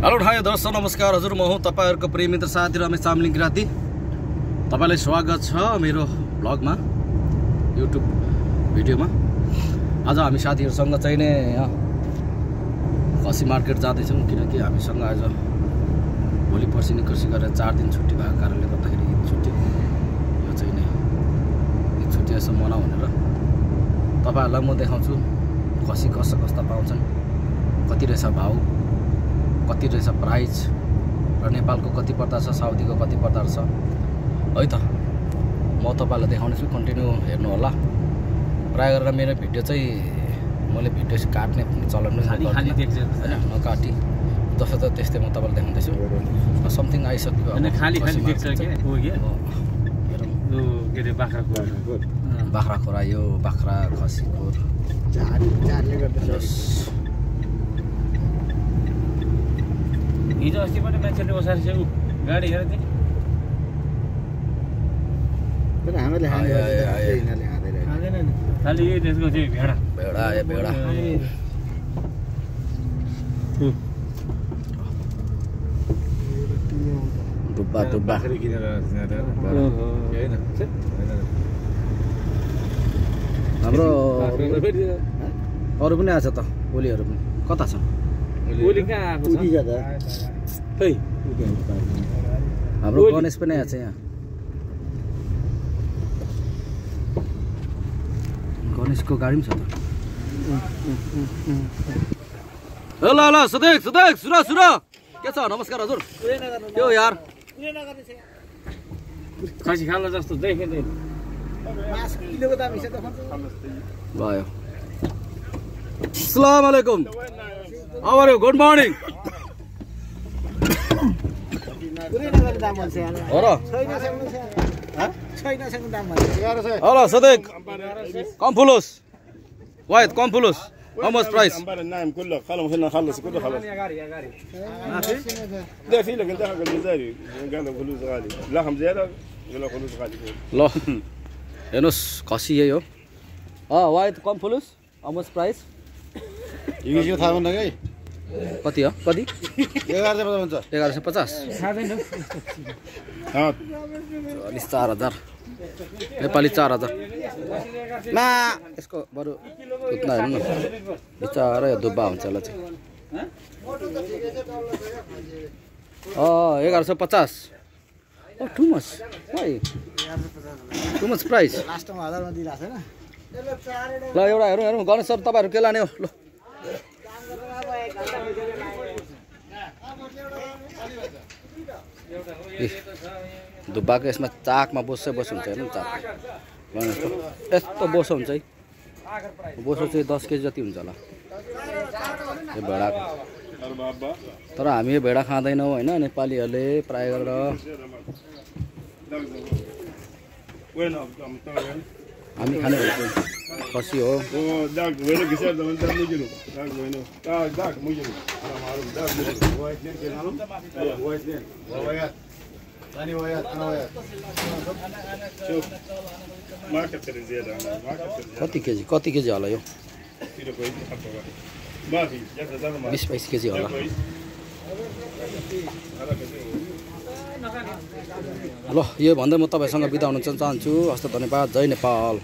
Hello hi दर्शक नमस्कार हजुर म हुँ तपाईहरुको प्रिय मित्र साथी रमेश चामलिङ किराती। तपाईलाई स्वागत छ मेरो ब्लगमा युट्युब भिडियोमा। आज हामी साथीहरुसँग चाहिँ नै खसी मार्केट जाँदै छौं किनकि हामीसँग आज भोलि पर्सि निकर्सी गरेर 4 दिन छुट्टी भएको कारणले गर्दाखेरि छुट्टी यो चाहिँ नै यो छुट्टी यसो मनाउ भनेर तपाईहरुलाई म देखाउँछु खसी कस्ता पाउँछन्, कति रहेछ भाउ, कति रहेछ प्राइस र नेपालको कति पर्दा छ, साउदीको कति पर्दा छ है त। म तपाईलाई देखाउने छु, कन्टिन्यू हेर्नु होला। प्राय गरेर मेरो भिडियो चाहिँ मैले भिडियो काट्ने चलन नै खाली देख्छ हैन, नकाटी जस्तो त त्यस्तै म तपाईलाई देखाउँदै छु। समथिङ आइसक्यो अनि खाली देख्छ के हो के यो के रे बाख्रा खोरा यो बाख्रा खसी खोर चारले गर्दा हिजो अस्ति पनि मान्छेले ओसार छ गाडी हेर दिए तर हामीले यिनीहरूले हाँदैन नि खाली यही त्यसको चाहिँ भेडा ए भेडा दुब्बा हाम्रो अरु पनि आछ त ओलीहरु पनि कता छ ओली कहाँ आएको छ खै हाम्रो गणेश पनि आछ यहाँ। गणेशको गाडी पनि छ त। हेलो हेलो सदेक सुन के छ? नमस्कार हजुर। यो यार खसी खाल्ला जस्तो देखिँदैन भयो। अस्सलाम वालेकुम, how are you? Good morning. Hello सदेक कम फुलोस वाइट कम फुलोस how much price? نعم كله خلهم هنا نخلص كله خلص لا في لك انت حق الجزائري قال فلوس غالي لحم زياده ولا فلوس غالي ल हेर्नुहोस् खसी यही हो। वाइट कम फुलोस how much price? इङ्ग्लिसको थाहा हुन्न कि कति हो? कति? 1150 खाँदैन 4000 नेपाली 4000 मा यसको बरु उतना हेर्नु न बिचारा यो दुब्बा हुन्छ होला चाहिँ 1150 oh too much why too much price लास्टमा 1000 मा दिइराछ हैन। ल एउटा हेरौँ गणेश सर तपाईहरु के लाने हो? ल दुब्बाको यसमा चाकमा बोसो हुन्छ हेर्नु चाक गणेशको यस्तो बोसो हुन्छ है। बोसो चाहिँ 10 केजी जति हुन्छ होला यो भेडाको। तर हामी यो भेडा खाँदैनौँ होइन, नेपालीहरूले प्राय गरेर हामी खाने भनेको खसी हो। कति केजी होला यो? 20-22 केजी होला। ल यो भन्दै म तपाईसँग बिदा हुन चाहन्छु। हस्त धन्यवाद। जय नेपाल।